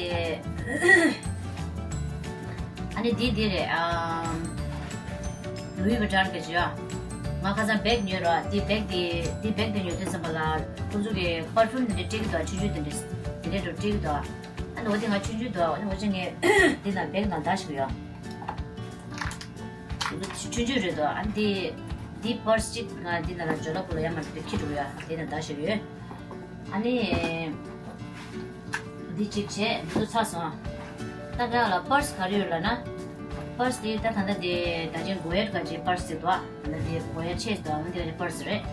ཨ་ནི་དེ་དེ་རེད། ཨམ། ལུའི་བི་ཊོན་ག་ཅིག་ཡོད། ང་ཁ་སང་བེག་ཉོས་ར། དེ་བེག་དེ་དེ་བེག་དེ་ཉོས་དུས་ཙམ་པ་ལ་ཁོ་ཚོ་གི་པར་ཕིའུམ་འདི་འདྲ་སྤྲད་ཀྱི་འདུག་ཆུང་ཆུང་དེ་འདྲ་དེ་འདྲ་འདྲ་པོ་སྤྲད་ཀྱི་འདུག་ཨ་ནི་འོ་དེ་ང་ཆུང་ཆུང་འདུག་ཨ་ནི་འོ་ཅི་ངས་དེ་ན་བེག་ནང་བརྡ་ཞིག་ཡོད། ཆུང་ཆུང་རེད་དོ། ཨ་ནི་འདི་པར་སི་གཅིག་ང་འདི་ནང་ལ་ཇོ་ལ་ཀུ་ལ་ཡར་མར་འདི་འཁྱེར་འགྲོ་ཡ། དེ་ནས་བརྡ་ཞིག་ཡོད། ཨ་ནི་འདི་གཅིག་བྱས། འདི་ཚོ་ཚར་སོང་། ད་ང་ལ་པར་སི་ག་རེ་ཡོད་ལབ་ན། པར་སི་འདི་ད་ད་ལྟ་འདི་ད་ཅིང་གོ་ཡར་ག་ཅིག་པར་སི་ཟེར་དོ། ད་ལྟ་འདི་གོ་ཡར་ཆེ་ཟེར་དོ། ཨ་ནི་འདི་ག་ཅིག་པར་སི་རེད།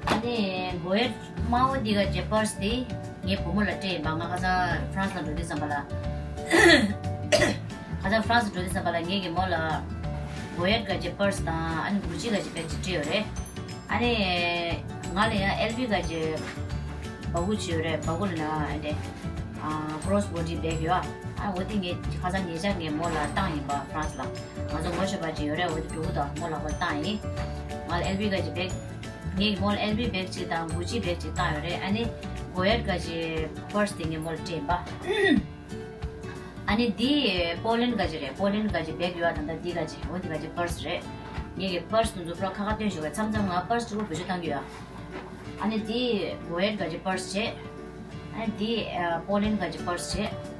ཨ་ནི་གོ་ཡར་དམར་པོ་འདི་ག་ཅིག་པར་སི་འདི་ངའི་བུ་མོ་ལ་སྤྲད་ཡིན་པ། ང་ཁ་སང་ཧྥ་རན་སི་ལ་འགྲོ་དུས་ཙམ་པ་ལ། ཁ་སང་ཧྥ་རན་སི་འགྲོ་དུས་ཙམ་པ་ལ་ངེད་ཀྱི་མོ་ལ་གོ་ཡར་ག་ཅིག་པར་སི་དང་། ཨ་ནི་གུ་ཅི་ག་ཅིག་བེག་ཅིག་སྤྲད་ཡོད་རེད། ཨ་ནི་ང་ལ་ཡང་ཨེལ་བི་ག་ཅིག་སྦ་ཁུག་ཅིག་ཡོད་རེད། སྦ་ཁུག་ལབ་ན་ཨ་ནི་ཀོ་རོ་སི་བོ་ཌི་བེག་ཡོད། ཨ་འོ་དེ་ངས་ཁ་སང་ཉེ་ཆར་ངའི་མོ་ལ་བཏང་ཡིན་པ། ཧྥ་རན་སི་ལ་ང་ཚོ་ངོ་ཤེས་པ་ཅིག་ཡོད་རེད། འོ་དེ་གྲོགས་པོ་དང་མོ་ལག་པར་བཏང་ཡིན། ང་ལ་ཨེལ་བི་ག་ཅིག་བེག་ངའི་མོ་ལ་ཨེལ་བི་བེག་ཅིག་དང་གུ་ཅི་བེག་ཅིག་བཏང་ཡོད་རེད། ཨ་ནི་གོ་ཡར་ག་ཅིག་པར་སི་དེ་ངའི་མོ་ལ་སྤྲད་ཡིན་པ། ཨ་ནི་འདི་པོ་ལན་ག་ཅིག་རེད། པོ་ལན་ག་ཅིག་བེག་ཡོད། ད་ལྟ་འདི་ག་ཅིག་འོ་འདི་ག་ཅིག་པར་སི་རེད། ངེད་ཀྱི་པར་སི་དེ་ཚོ་པུ་ར་ཁ་ཁ་སྟོན་ཞུ་བ། མཚམས་མཚམས་ང་པར་སི་གཅིག་པོ་བེད་སྤྱོད་བཏང་གི་ཡོད། ཨ་ནི་འདི་གོ་ཡར་ག་ཅིག་པར་སི་བྱས། ཨ་ནི་འདི་པོ་ལན་ག་ཅིག་པར་སི་བྱས།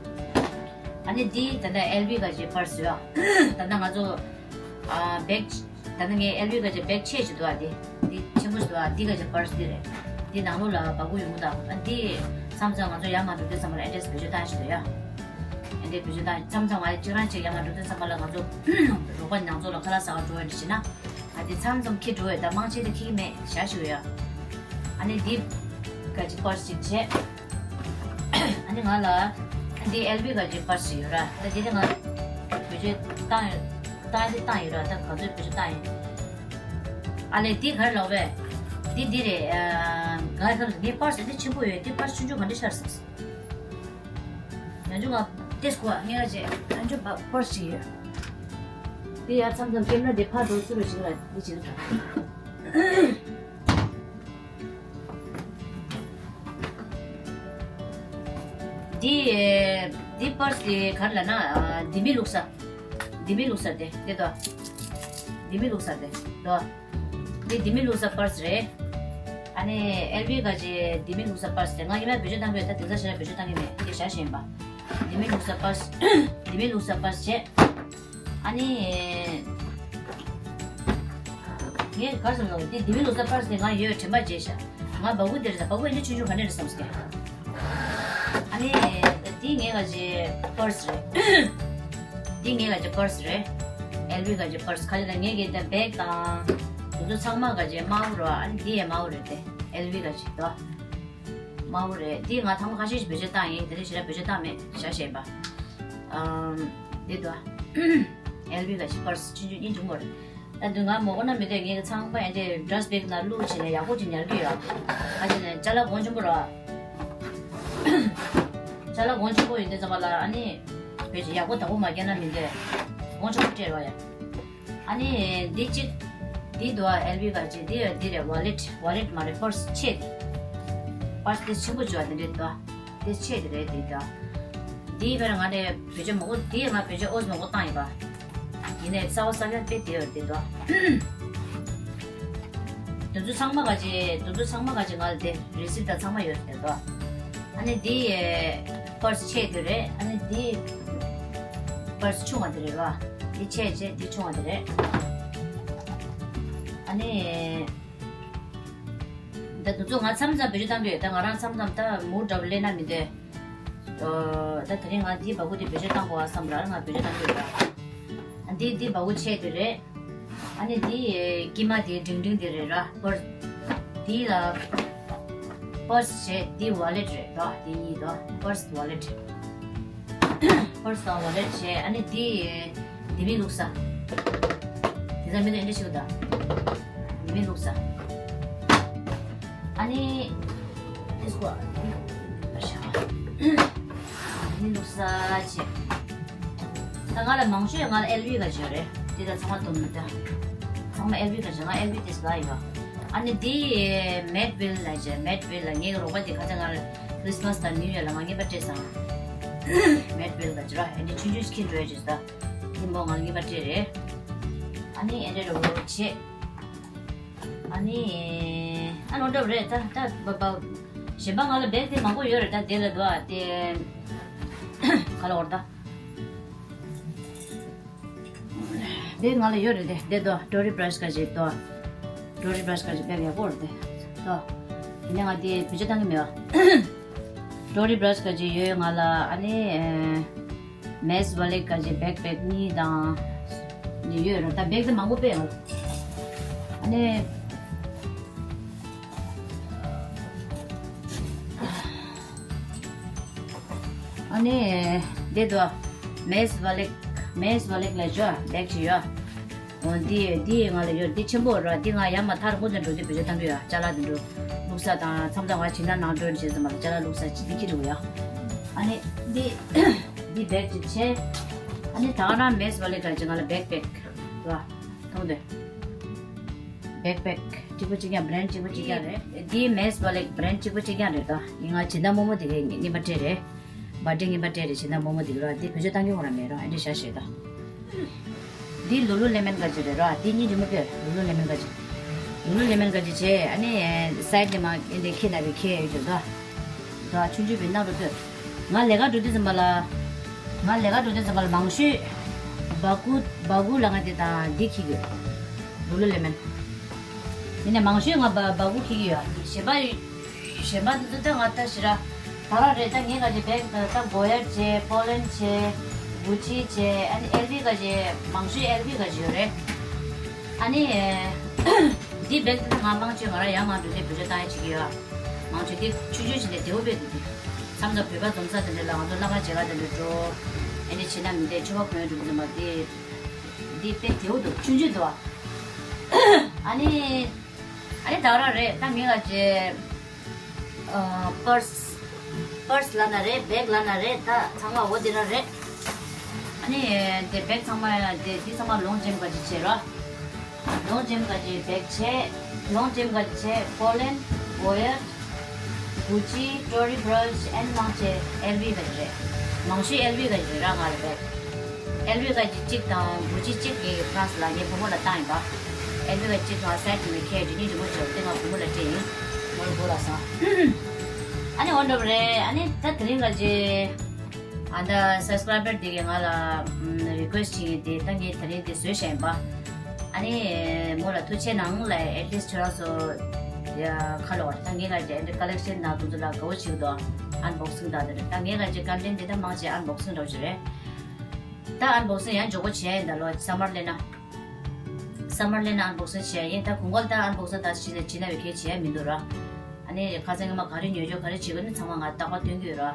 ཨ་ནི་འདི་ད་ལྟ་ཨེལ་བི་ག་ཅིག་པར་སི་ཡོད། ད་ལྟ་ང་ཚོ་ཨ་བེག་ད་ནི་ངའི་ཨེལ་བི་ག་ཅིག་བེག་ཆེ་ཞིག་འདུག་ཨ། འདི་འདི་ཆེན་པོ་ཞིག་འདུག་ཨ། འདི་ག་ཅིག་པར་སི་འདི་རེད། འདི་ནང་ལོགས་ལ་སྦ་ཁུག་ཡོང་གི་འདུག་ཨ། འདི་མཚམས་མཚམས་ང་ཚོ་ཡར་མར་འགྲོ་དུས་ཙམ་པ་ལ་ཨེ་འདྲས་བེད་སྤྱོད་བཏང་ཞིག་འདུག་ཡ། ཨེ་འདྲས་བེད་སྤྱོད་བཏང་། མཚམས་མཚམས་ང་གཅིག་རང་གཅིག་ཡར་མར་འགྲོ་དུས་ཙམ་པ་ལ་ང་ཚོ་རོགས་པ་ནང་ཚོ་ལ་ཁ་ལག་ཟ་ག་འགྲོ་ཡ་འདྲ་བྱེད་ན། ང་ དེ་མཚམས་མཚམས་འཁྱེར་འགྲོ་ཡོད། ད་མང་ཆེ་དེ་འཁྱེར་གྱི་མེད། ཞག་ཞུ་ཡ། ཨ་ནི་འདི་ག་ཅིག་པར་སི་ཅིག་བྱས། ཨ་ནི་ང་ལ་འདི་ཨེལ་ཝི་ག་ཅིག་པར་སི་ཅིག་ཡོད་ར། ད་འདི་དེ་ང་བེད་སྤྱོད་བཏང་ཡོད། བཏང་ཡོད། དེ་བཏང་ཡོད་ར། ད་ག་ཚོད་བེད་སྤྱོད་བཏང་ཡོད། ཨ་ལས་འདི་ག་རེ་ལབ་པས། འདི་འདི་རེད། ཨ། ང་ཁ་ལ་ངའི་པར་སི་འདི་ཆེན་པོ་ཡོད། འདི་པར་སི་ཆུང་ཆུང་ག་འདྲ་ཤར་སོང་། ཡང་ཅུང་ང་ཏེས་ཀོ་ངས་ཅེ་ཡང་ཅུང་པ་པར་ཞིག་ཡོད། དེ་ཡ་མཚམས་མཚམས་ཀེམ་ར་དེ་ཕར་འགྲོ་ཚུར་ར་ཞིག་ལ་དེ་ཅིག་འགྲོ། དེ་དེ་པར་དེ་ག་རེ་ལབ་ན། ལྡེ་མིག་བླུགས་ས། ལྡེ་མིག་བླུགས་ས་དེ་དེ་དོ། ལྡེ་མིག་བླུགས་ས་དེ་དོ། འདི་ལྡེ་མིག་བླུགས་ས་པར་སི་རེད། ཨ་ནི་ཨེལ་ཝི་ག་ཅིག་ལྡེ་མིག་བླུགས་ས་པར་སི་རེད། ང་ཡིན་ན་བེད་སྤྱོད་བཏང་གི་ཡོད། ད་དེང་སང་ཞེ་དྲག་བེད་སྤྱོད་བཏང་གི་མེད། དེ་ཞག་ཞིག་ཡིན་པ། ལྡེ་མིག་བླུགས་ས་པར་སི། ལྡེ་མིག་བླུགས་ས་པར་སི་བྱས། ཨ་ནི་ངས་ག་རེ་བསམ་ལ། འདི་ལྡེ་མིག་བླུགས་ས་པར་སི་དེ་ང་ཡོད། དྲན་པ་བརྗེད་ཤག་ང་སྦ་ཁུག་དེ་རེད། ད་སྦ་ཁུག་ཨེ་འདྲ་ཆུང་ཆུང་ག་འདྲ་རེད་བསམ་སོང་། ཨ་ནི་འདི་ངའི་ག་ཅིག་པར་སི་རེད། འདི་ངའི་ག་ཅིག་པར་སི་རེད། ཨེལ་ཝི་ག་ཅིག་པར་སི། ག་ཅིག་ལ་ངའི་གི་ད་བེག་དང་དེ་ཚོ་ཚང་མ་ག་ཅིག་དམར་པོ་རེད། ཨ་ནི་འདི་ཡང་དམར་པོ་རེད་དེ། ཨེལ་ཝི་ག་ཅིག་དོ། དམར་པོ་རེད། འདི་ང་ཐེངས་མ་ཁ་ཤས་ཤིག་བེད་སྤྱོད་བཏང་ཡིན། དེ་རིང་ཞེ་དྲག་བེད་སྤྱོད་བཏང་མེད། ཞག་ཞིག་ཡིན་པ། ཨམ། འདི་དོ། ཨེལ་ཝི་ག་ཅིག་པར་སི་ཆུང་ཆུང་གཉིས་འབྱུང་བ་རེད། ད་དུང་ང་མོ་གོ་ན་མི་འདོད། ངས་ཚང་མ་ཨེ་འདྲས་ཌ་སི་བེག་ནང་བླུགས་བྱས་ནས་ཡག་པོ་ཅིག་ཉར་གི་ཡོད། ཨ་ཅེ་ནས་ཅ་ལག་གོང་ཆེན་པོ་ར། ཅ་ལག་གོང་ཆེན་པོ་ཡིན་དུས་ཙམ་པ་ལ་ཨ་ནི་བེད་ཅིག་ཡག་པོ་དག་པོ་མ་བརྒྱབ་ན་མི་འདོད། གོང་ཆེན་པོ་སྤྲད་རོགས་ཡ། ཨ་ནི་འདི་གཅིག་འདི་དུ་ཨ་ཨེལ་ཝི་ག་ཅིག་འདི་འདི་རེད། ཝ་ལེ་ཊི། ཝ་ལེ་ཊི་མ་རེད། པར་སི་ཆེ་དེ། པར་སི་དེ་ཆེན་པོ་བྱོས་དེ་འདྲས་དོ། དེ་ཆེ་དེ་རེད་དེ་དོ། དེའི་བར་ང་ནས་བེད་སྤྱོད་མང་པོ། དེ་ང་བེད་སྤྱོད་ཨོ་ཙམ་མང་པོ་བཏང་ཡིན་པ། ཡིན་ནའི་གསར་པ་གསར་རྐྱང་དཔེ་དེ་ཡོད་དེ་དོ། དེ་ཚོ་ཚང་མ་ག་ཅིག་དེ་ཚོ་ཚང་མ་ག་ཅིག་ང་ལ་དེ་རི་སིབ་དང་ཚང་མ་ཡོད་དེ་དོ། ཨ་ནི་དེ་པར་སི་ཆེ་དེ་རེད། ཨ་ནི་དེ་པར་སི་ཆུང་བ་དེ་རེད་རོ། དེ་ཆེ་ཆེ་དེ་ཆུང་བ་དེ་རེད། ཨ་ནི། ད་དུ་ཚོ་ང་མཚམས་མཚམས་བེད་སྤྱོད་བཏང་གི་ཡོད། ད་ང་རང་མཚམས་མཚམས་ད་མུར་འདྲ་བོ་སླེབས་ན་མི་འདོད། ཨོ། ད་དེ་རིང་ང་འདིའི་སྦ་ཁུག་དེ་བེད་སྤྱོད་བཏང་དགོས་པ་བསམ་ར་ང་བེད་སྤྱོད་བཏང་གི་ཡོད་ར། ཨ་འདི་འདི་སྦ་ཁུག་ཆེ་དེ་རེད། ཨ་ནི་འདི་དཀྱིལ་མ་དེ་འབྲིང་འབྲིང་དེ་རེད་ར། པར་འདི་ལ་པར་སི་བྱས། འདི་ཝ་ལེ་ཊི་རེད་དོ། འདི་གཉིས་དོ། པར་སི་ཝ་ལེ་ཊི། པར་སི་དང་ཝ་ལེ་ཊི་བྱས། ཨ་ནི་དེ་ལྡེ་མིག་བླུགས་ས། དེ་ཚ་མི་དེ་འདྲ་ཞིག་དང་། ལྡེ་མིག་བླུགས་ས། ཨ་ནི་ཨེ་སྐོ་ལྡེ་མིག་བླུགས་ས་བྱས། ད་ང་ལ་མང་ཤོས་ང་ལ་ཨེལ་ཝི་ག་ཅིག་ཡོད་རེད། དེ་ད་ཚང་མ་སྟོན་མི་ད། ཚང་མ་ཨེལ་ཝི་ག་ཅིག་ང་ཨེལ་ཝི་དེ་སུ་ལ་ཡོད། ཨ་ནི་དེ་མེ་ཌི་ཝིལ་ལ་བྱས། མེ་ཌི་ཝིལ་ལ་ངའི་རོགས་པ་དེ་ཁ་ཚ་ང་ལ་ཁི་རི་སི་མ་སི་དང་ནིའུ་ཡར་ལ་ང་རྔན་པ་སྤྲད་སོང་། མེ་ཌི་ཝིལ་ག་ཅིག་ར། ཨེ་འདྲ་ཆུང་ཆུང་ཞིག་འཁྱེར་འགྲོ་ཡ་ཅིག་ད། དེ་མོ་ང་རྔན་པ་སྤྲད་རེད། ཨ་ནི་ཨེ་འདྲ་རོ་བྱེད། ཨ་ནི་ཨ་ནོ་འདྲ་བོ་རེད་ད། ད་བ་བ་གཞན་པ་ང་ལ་བེག་དེ་མང་པོ་ཡོད་རེད། ད་དེ་ལ་འདུག་ཨ། དེ་ག་ལ་འོར་ད། དེ་ང་ལ་ཡོད་རེད་དེ། དེ་དོ་ཌོ་རི་བྷ་ར་ཤི་ག་ཅིག་དོ། ཌོ་རི་བྷ་ར་ཤི་ག་ཅིག་བེག་ཡག་པོ་རེད་དེ། དོ། དེ་ནས་ང་དེ་བེད་སྤྱོད་བཏང་གི་མེད་པ། ཌོ་རི་བྷ་ར་ཤི་ག་ཅིག་ཡོད་ང་ལ། ཨ་ནི་ཨེ། མེ་སི་ཝ་ལེ་ཊི་ག་ཅིག་བེག་པེག་གཉིས་དང་། ནི་ཡོད་རེད། ད་བེག་དེ་མང་པོ་དཔེ་ཡོད། ཨ་ནི། ཨ་ནི། འདི་དོ། མེ་སི་ཝ་ལེ་ཊི། མེ་སི་ཝ་ལེ་ཊི་ལ་ཅོ་བེག་ཅིག་ཡོད། འོ་འདི་འདི་ང་ལ་ཡོད། འདི་ཆེན་པོ་ར། འདི་ང་ཡར་མར་ཐར་དགོས་ན་འགྲོ་དུས་བེད་སྤྱོད་བཏང་གི་ཡོད། ཅ་ལག་འདི་འགྲོ་བླུགས་ས་དང་མཚམས་མཚམས་ང་བྱིན་ན་ནང་འགྲོ་ནས་བྱས་ཙམ་པ་ལ་ཅ་ལག་བླུགས་ས་ཅིག་འདི་ཁྱེར་འགྲོ་གི་ཡོད། ཨ་ནི་འདི་འདི་བེག་ཅིག་བྱས། ཨ་ནི་ད་ག་རང་མེ་སི་ཝ་ལེ་ཊི་ག་ཅིག་ང་ལ་བེག་པེག་ར། མཐོང་དེ། བེག་པེག་གཅིག་པོ་གཅིག་རྐྱང་། བྷི་རེན་ཌི་གཅིག་པོ་གཅིག་རྐྱང་རེད། འདི་མེ་སི་ཝ་ལེ་ཊི་བྷི་རེན་ཌི་གཅིག་པོ་གཅིག་རྐྱང་རེད་ད། ཡིན་ང་སྦྱིན་བདག་རྨོ་མོ་དེ་གའི་རྔན་པ་སྤྲད་རེད། བར་ཌེ་རྔན་པ་སྤྲད་རེད། སྦྱིན་བདག་རྨོ་མོ་དེ་ག་ར། འདི་བེད་སྤྱོད་བཏང་གི་ཡོད་ར་མེད་ར། ཨེ་འདྲ་བྱ་ཞེས་ད། འདི་ལུ་ལུ་ལེ་མོན་ག་ཅིག་རེད་ར། འདི་གཉིས་འདི་མོ་དེ་ལུ་ལུ་ལེ་མོན་ག་ཅིག་ལུ་ལུ་ལེ་མོན་ག་ཅིག་བྱས། ཨ་ནི་སའེ་ཌི་ནས་མར་ཨེ་འདྲ་ཁྱེར་ན་བའི་ཁྱེར་ཡོད་རྒྱུ་ད། ད་ཆུང་ཆུང་བའི་ནང་དུ་ལྟོས། ང་ལས་ཀ་འགྲོ་དུས་ཙམ་པ་ལ། ང་ལས་ཀ་འགྲོ་དུས་ཙམ་པ་ལ་མང་ཤོས་སྦ་ཁུག་སྦ་ཁུག་ལ་ང་དེ་དང་འདི་འཁྱེར་གྱི་ཡོད། ལུ་ལུ་ལེ་མོན། ཡིན་ནའི་མང་ཤོས་ང་སྦ་སྦ་ཁུག་འཁྱེར་གྱི་ཡོད། གཞན་པ་གཞན་པ་འདི་ཚོ་ད་ང་ལྟ་ཞེ་དྲག་ད་ར་རེད། ད་ངས་ག་ཅིག་བེག་ད་གོ་ཡར་བྱས། པོ་ལན་བྱས། གུ་ཆི་བྱས། ཨ་ནི་ཨེལ་ཝི་ག་ཅིག་མང་ཤོས་ཨེལ་ཝི་ག་ཅིག་ཡོད་རེད། ཨ་ནི། འདི་བེག་དེ་ང་མང་ཆེ་ང་རང་ཡང་ང་འགྲོ་དེ་བེད་སྤྱོད་བཏང་ཡ་བྱེད་ཀྱི་ཡོད། མང་ཆེ་དེ་ཆུང་ཆུང་ཞིག་ལས་བདེ་བོ་བེད་དེ། མཚམས་མཚམས་བོད་པ་འཛོམས་ས་དེ་འདྲ་ལ་ང་ཚོ་བླ་མ་མཇལ་ཁ་དེ་འདྲ་འགྲོ། ཨེ་འདྲ་བྱེད་ན་མི་བདེ་ཆོ་ག་གོན་འགྲོ་གི་འཛོམས་པ་དེ། འདི་དཔེ་བདེ་བོ་འདུག་ཆུང་ཆུང་འདུག་ཨ་ནི། ཨ་ནི་ད་ག་རང་རེད། ད་ངས་ག་ཅེ། པར་སི། པར་སི་ལབ་ན་རེད། བེག་ལབ་ན་རེད། ད་ཚང་མ་འོ་དེ་འདྲ་རེད། ཨ་ནི་དེ་བེག་ཚང་མ་དེ་དེ་ཚང་མ་ལོང་ཇེམ་ག་ཅིག་བྱེད་རོགས། ལོང་ཇེམ་ག་ཅིག་བེག་བྱས། ལོང་ཇེམ་ག་ཅིག་བྱས། པོ་ལན། ཝོ་ཡར། གུ་ཅི། ཊོ་རི་བྷ་རལ་ཨེན་མང་ཆེ་ཨེལ་ཝི་ག་ཅིག་རེད། མང་ཤོས་ཨེལ་ཝི་ག་ཅིག་རེད་ར། ང་ལ་རེད། ཨེལ་ཝི་ག་ཅིག་གཅིག་དང་གུ་ཅི་གཅིག་གི་ཕ་རན་སི་ལ་ངའི་བུ་མོ་ལ་བཏང་ཡིན་པ། ཨེལ་ཝི་ག་གཅིག་ང་སེ་ཊི་ནས་ཁྱེར་རྗེས་ཉིན་རིང་པོ་བྱས་པ་དེ་ང་བུ་མོ་ལ་སྤྲད་ཡིན། མོ་ལ་བོ་ལ་སང་། ཨ་ནི་འོ་འདྲ་པོ་རེད། ཨ་ནི་ད་དེ་རིང་ག་ཅེ། ཨ་ད་སབ་སི་ཀ་རའི་བར་དེ་གས་ང་ལ་རི་ཀུ་ཨེ་སི་ཊི་བྱེད་ཡིན་དེ། ད་ངས་དེ་རིང་དེ་བཟོས་བཞག་ཡིན་པ། ཨ་ནི་མོ་ལ་ཐུགས་ཆེ་གནང་ལ། ཨེ་ཊི་ལིསི་ཊི་ཁྱོད་རང་ཚོ་ཡ་ཁ་ལོ་ད་ངས་ག་ཅེ་ཨེ་འདྲ་ཀ་ལེག་ཤན་ནང་དུ་ཚོ་ལ་དགའ་བོ་བྱེད་ཀྱི་འདུག་ཨན་བོག་སིང་ད་དེ་རེད། ད་ངས་ག་ཅེ་ཀོན་ཊེན་ཊི་དེ་ད་མང་ཆེ་ཨན་བོག་སིང་འདྲ་བོ་ཞིག་རེད། ད་ཨན་བོག་སིང་ཡང་མགྱོགས་པོ་བྱས་ཡིན། ད་ལོ་སམ་མར་སླེབས་ན། སམ་མར་སླེབས་ན་ཨན་བོག་སིང་བྱས་ཡིན། ད་དགུན་ཁ་ལ་ད་ཨན་བོག་སིང་ད་བྱས་ན་བྱས་ན་བའི་གལ་བྱས་མི་འདུག་ར། ཨ་ནི་ཁ་སང་ངས་མ་ག་རེ་ཉོས་ཆོག་ག་རེ་བྱེད་དགོས་ནི་ཚང་མ་ང་རྟག་པར་སྟོན་གྱི་ཡོད་ར། ཨ་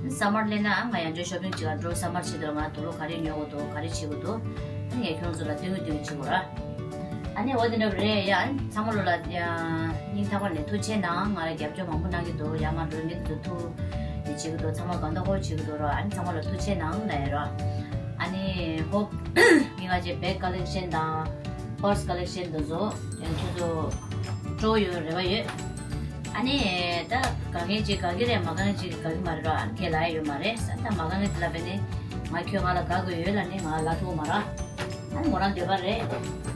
ནི་སམ་མར་སླེབས་ན་ཨ་ང་ཡང་འགྲོ་ཤོ་པིང་བྱེད་ག་འགྲོ། སམ་མར་ཆེད་དུ་ང་དུག་ལོག་ག་རེ་ཉོ་དགོས་འདུག་ག་རེ་བྱེད་དགོས་འདུག་ཨ་ནི་ངས་ཁྱོད་ཚོ་ལ་སྟོན་གྱི་སྟོན་གྱི་བྱེད་དགོས་ར། ཨ་ནི་འོ་དེ་འདྲ་རེད་ཡ། ཨ་ནི་ཚང་མ་ལོ་ལ་ཡ་སྙིང་ཐག་པ་ནས་ཐུགས་ཆེ་གནང་། ང་ལ་རྒྱབ་སྐྱོར་མང་པོ་གནང་གི་འདུག་ཡ་ང་འགྲོ་མི་དེ་ཚོ་ཐུགས་དེ་བྱེད་ཀྱི་འདུག་ཚང་མ་དགའ་མདོག་ཁ་པོ་བྱེད་ཀྱི་འདུག་ར། ཨ་ནི་ཚང་མ་ལ་ཐུགས་ཆེ་གནང་ལབ་ཡ་ར། ཨ་ནི་ཧོབ་ངས་ག་ཅེ་བེག་ཀ་ལེག་ཤན་དང་པར་སི་ཀ་ལེག་ཤན་དེ་ཚོ་ཡང་ཁྱོད་ཚོ་སྤྲོ་ཡོད་རེ་བ་ཡོད། ཨ་ནི་ད་དགའ་མཁན་ཅིག་དགའ་གི་རེད། མ་དགའ་མཁན་ཅིག་དགའ་གི་མ་རེད་ར། ཨ་ནི་ཁས་ལེན་ཡོད་མ་རེད། ཨ་ད་མ་དགའ་མཁན་དེ་ལ་བས་ནི་ང་ཁྱོད་ང་ལ་དགའ་དགོས་ཡོད་ལབ་ནི་ང་ལབ་ཐུབ་མ་ར། ཨ་ནི་མོ་རང་འདོད་པ་རེད།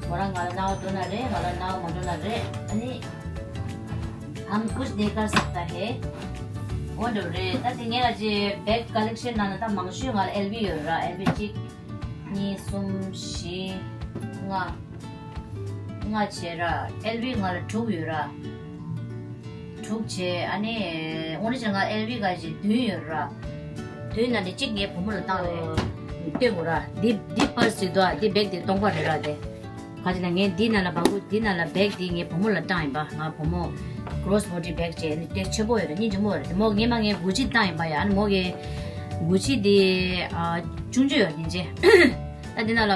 མོ་རང་ང་ལ་རྣ་བ་འགྲོ་ན་རེད། ང་ལ་རྣ་བ་མ་འགྲོ་ན་རེད། ཨ་ནི་ཧམ་ཀུཤ་ནེ་ཀར་སག་ཏ་ཧེ། འོ་འདྲ་རེད། ད་དེ་ངས་ལ་ཅེ་བེག་ཀ་ལེག་ཤན་ནང་ན་ད་མང་ཤོས་ང་ལ་ཨེལ་ཝི་ཡོད་ར། ཨེལ་ཝི་གཅིག་གཉིས། གསུམ། བཞི། ལྔ། ལྔ་བྱས་ར། ཨེལ་ཝི་ང་ལ་དྲུག་ཡོད་ར། དྲུག་བྱས། ཨ་ནི་དངོས་གནས་བྱས་ང་ཨེལ་ཝི་ག་ཅིག་བདུན་ཡོད་ར། བདུན་ནང་ནས་གཅིག་ངའི་བུ་མོ་ལ་བཏང་རེད། སྟོན་དགོས་ར། འདི་འདི་པར་སི་ཅིག་འདུག་ཨ། འདི་བེག་དེ་སྟོང་པ་རེད་ར་དེ། ག་ཅི་ལ་ངས་འདི་ནང་ལ་བ་གུ་འདི་ནང་ལ་བེག་འདི་ངའི་བུ་མོ་ལ་བཏང་ཡིན་པ། ང་བུ་མོ་ཀོ་རོ་སི་བོ་ཌི་བེག་བྱས་ནི་དེ་ཆེན་པོ་ཡོད་རེད། སྙིང་རྗེ་མོ་ཡོད་རེད། དེ་མོ་ངས་མ་ངའི་གུ་ཅི་བཏང་ཡིན་པ་ཡ། ཨ་ནི་མོ་གི་གུ་ཅི་འདི་ཨ་ཆུང་ཆུང་ཡོད་རེད་སྙིང་རྗེ། ད་འདི་ནང་ལ་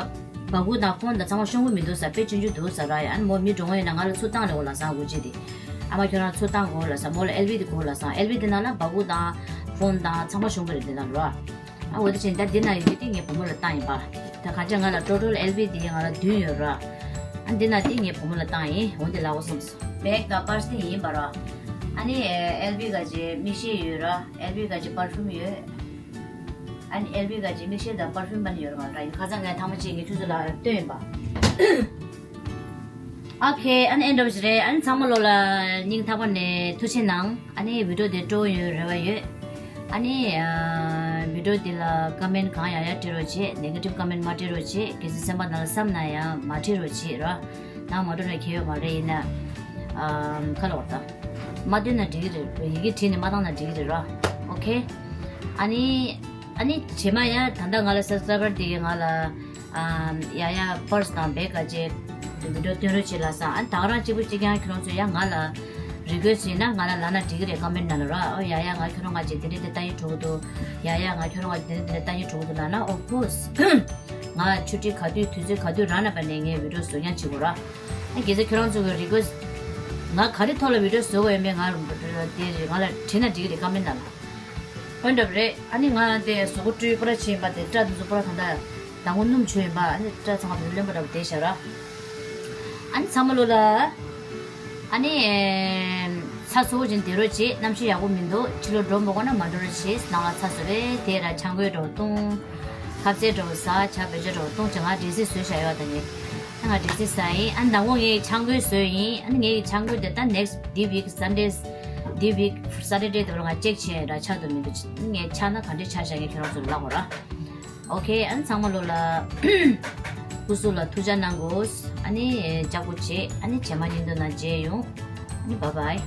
བ་གུ་དང་ཕོན་དང་ཚང་མ་ཤོང་གི་མི་འདུག་ས། དཔེ་ཆུང་ཆུང་འདུག་ས་ར་ཡ། ཨ་ནི་མོ་མི་འགྲོ་ངོ་ཡིན་ན་ང་ལ་ཚུར་བཏང་རེད་འོ་ལ་ས། གུ་ཅི་འདི་ཨ་མ་ཁྱོད་རང་ཚུར་བཏང་གོ་ལ་ས། མོ་ལ་ཨེལ་ཝི་འདི་གོ་ལ་ས། ཨེལ་ཝི་འདི་ནང་ལ་བ་གུ་དང་ཕོན་དང་ཚང་མ་ཤོང་གི་རེད་འདི་ནང་ལ་ར། ཨ་འོ་དེ་བྱས་ད་འདི་ན་ཡོད་དེ་ངའི་བུ་མོ་ལ་བཏང་ཡིན་པ། ད་ག་ཅག་ང་ལ་ཊོ་ཊལ་ཨེལ་ཝི་དེ་ང་ལ་བདུན་ཡོད་ར། ཨ་འདི་ན་དེ་ངའི་བུ་མོ་ལ་བཏང་ཡིན། འོ་འདི་ལ་འོ་སོང་སོང་། བེག་དང་པར་སི་དེ་ཡིན་པ་ར། ཨ་ནི་ཨེལ་ཝི་ག་ཅེ་མིག་ཤེལ་ཡོད་ར། ཨེལ་ཝི་ག་ཅེ་པར་ཕིའུམ་ཡོད། ཨ་ནི་ཨེལ་ཝི་ག་ཅེ་མིག་ཤེལ་དང་པར་ཕིའུམ་པ་ནི་ཡོད་ར། ང་ལ་ཡིན་ཁ་སང་ངས་ཐང་མ་ཅེ་ངས་ཁྱོད་ཚོ་ལ་སྟོན་ཡིན་པ། ཨོ་ཁེ། ཨ་ནི་ཨེ་འདྲ་བ་ཞིག་རེད། ཨ་ནི་ཚང་མ་ལོ་ལ་སྙིང་ཐག་པ་ནས་ཐུགས་ཆེ་གནང་། ཨ་ནི་བི་ཌིའོ་དེ་སྤྲོ་ཡོད་རེ་བ་ཡོད། ཨ་ནི་ཨ་བི་ཌིའོ་དེ་ལ་ཀ་མེན་གང་ཡང་ཡང་བྲིས་རོགས་བྱེད། ནེ་གེ་ཊིབ་ཀ་མེན་མ་བྲིས་རོགས་བྱེད། གལ་སྲིད་སེམས་པ་ནང་ལ་བསམ་ན་ཡང་མ་བྲིས་རོགས་བྱེད་ར། ནང་མ་འགྲོ་ན་ཁྱད་ཡོད་མ་རེད། ཡིན་ན་ཨ་ཁ་ལོ་བར་ད་མ་བཏོན་ན་འགྲིག་གི་རེད། ཡི་གེ་བྲིས་ནས་མ་བཏང་ན་འགྲིག་གི་རེད་ར། ཨོ་ཁེ། ཨ་ནི་ཨ་ནི་རྗེས་མ་ཡང་ད་ལྟ་ང་ལ་སབ་སི་ཀ་རའི་བར་དེ་གས་ང་ལ་ཨ་ཡ་ཡ་པར་སི་དང་བེག་ག་ཅེ་བི་ཌིའོ་སྟོན་རོགས་བྱེད་ལ་ས། ཨ་ད་ག་རང་གཅིག་པུ་གཅིག་རྐྱང་ཁྱོད་རང་ཚོ་ཡ་ང་ལ་རི་ཀུ་ཨེ་སི་ཊི་བྱེད་ན་ང་ལ་ལབ་ན་འགྲིག་གི་རེད། ཀ་མེན་ཊི་ནང་ལ་ར། ཨོ་ཡ་ཡ་ང་ཁྱོད་རང་ང་ཅེ་དེ་འདྲ་དེ་ལྟ་ཡི་འགྲོ་གི་འདུག་ཡ་ཡ་ང་ཁྱོད་རང་ང་དེ་འདྲ་དེ་འདྲ་ལྟ་ཡི་འགྲོ་གི་འདུག་ལབ་ན། ཨོཕ་ཀོ་སི་ང་ཆུ་ཊི་ག་དུས་དུས་ཚོད་ག་དུས་རག་ན་བ་ནས་ངས་བི་ཌིའོ་བཟོ་རྐྱང་བྱེད་དགོས་ར། ཨ་གལ་སྲིད་ཁྱོད་རང་ཚོ་གི་རི་ཀུ་ཨེ་སི་ཊི་ང་ག་རེ་ཐོག་ལ་བི་ཌིའོ་བཟོ་དགོས་ཡོད་མེད་ང་དེ་ང་ལ་བྲིས་ན་འགྲིག་གི་རེད། ཀ་མེན་ཊི་ནང་ལ། འོ་འདྲ་པོ་རེད། ཨ་ནི་ང་དེ་གཟུགས་པོ་བཀྲུས་པུ་ར་བྱས་ཡིན་པ། དེ་སྐྲ་དེ་ཚོ་པུ་ར་ད་ལྟ་ཟླ་ངོ་སྣུམ་བྱུགས་ཡིན་པ། ཨ་ནི་སྐྲ་ཚང་མ་བུ་རློན་པ་འདྲ་པོ་བསྡད་ཤག་ར། ཨ་ནི་ཚང་མ་ལོ་ལ་ཨ་ནི་ཚ་སོ་བོ་ཅན་བསྡད་རོགས་བྱེད། གནམ་གཤིས་ཡག་པོ་མི་འདུག་ཕྱི་ལོགས་འགྲོ་མ་དགོས་ན་མ་འགྲོ་རོགས་བྱེད། ནང་ལ་ཚ་སོ་རེད། དེ་ར་ཆང་གོས་འདྲ་བོ་བཏུང་། ཁ་ཟས་འདྲ་བོ་ཟ། ཇ་བེད་སྤྱོད་འདྲ་བོ་བཏུང་བྱས། ང་འདྲེ་སིལ་བཟོས་བཞག་ཡོད། ད་ངས་ང་འདྲེ་སིལ་ཟ་ཡིན། ཨ་ནི་མདང་དགོང་ངས་ཆང་གོས་བཟོས་ཡིན། ཨ་ནི་ངའི་ཆང་གོས་དེ་ད་ནེག་སི་འདི་ཝིག་སན་ཌེ། འདི་ཝིག་སེ་ཊར་ཌེ་དེ་བར་ང་ཅེག་བྱས་ར་ཆགས་འདུག་མི་འདུག་ངས་ཆགས་ན་ག་འདྲས་ཆགས་བཞག་ངས་ཁྱོད་རང་ཚོ་ལ་ལབ་དགོས་ར། ཨོ་ཁེ། ཨ་ནི་ཚང་མ་ལོ་ལ་སྐུ་གཟུགས་ལ་ཐུགས་ཅག་གནང་དགོས། ཨ་ནི་ལྕགས་པོ་བྱེད། ཨ་ནི་རྗེས་མ་བརྙན་ཐུང་ནང་མཇལ་ཡོང་། ཨ་ནི་བཱའི་བཱའི།